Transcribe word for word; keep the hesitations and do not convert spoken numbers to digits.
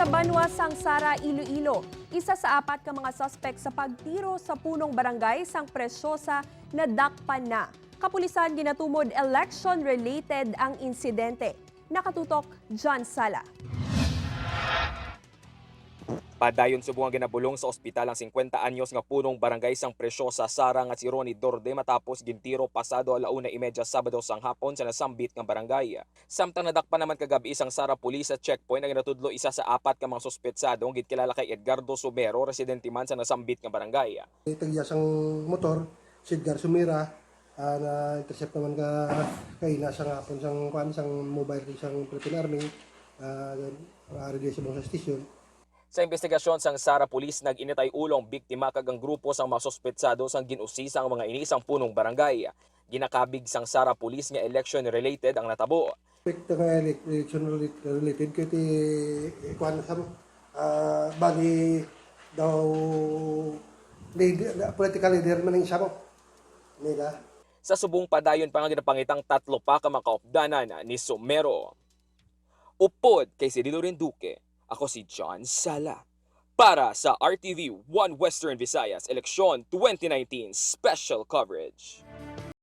Banwa sang Sara, Iloilo, isa sa apat ka mga suspek sa pagtiro sa punong barangay sang Preciosa nadakpan na. Kapulisan ginatumod election-related ang insidente. Nakatutok, John Sala. Padayon subong ang ginabulong sa ospital ang singkwenta anyos nga punong barangay sang Preciosa, Sara, nga si Ronnie Dorde matapos gintiro pasado ala una y media Sabado sang hapon sa nasambit nga barangay. Samtang nadakpan naman kagabi sang Sara Police sa checkpoint ang ginatudlo isa sa apat ka mga suspetsado nga ginkilala kay Edgardo Sumero, residente man sa nasambit nga barangay. Tagya sang motor, si Edgar Sumira, ah, na-intercept naman ka kaina sang hapon sang kuan sang mobile kay sang Philippine Army, ah, ari di sa mga station. Sa investigasyon sang Sara Police, nag-initay ulo ang biktima kag ang grupo sang mga suspetsado sang gin-usisa ang mga ini sang punong barangay. Ginakabig sang Sara Police nga election-related ang natabo. Suspect nga ele- election rela- related kay ti kuan sa ah, bali daw leader, political leader man ang isa mo nila. Sa subong, padayon pa nga ginapangitang tatlo pa ka mga kaupdanan ni Sumero. Upod kay si Dilo Rinduque, ako si John Sala. Para sa R T V One Western Visayas Eleksyon twenty nineteen Special Coverage.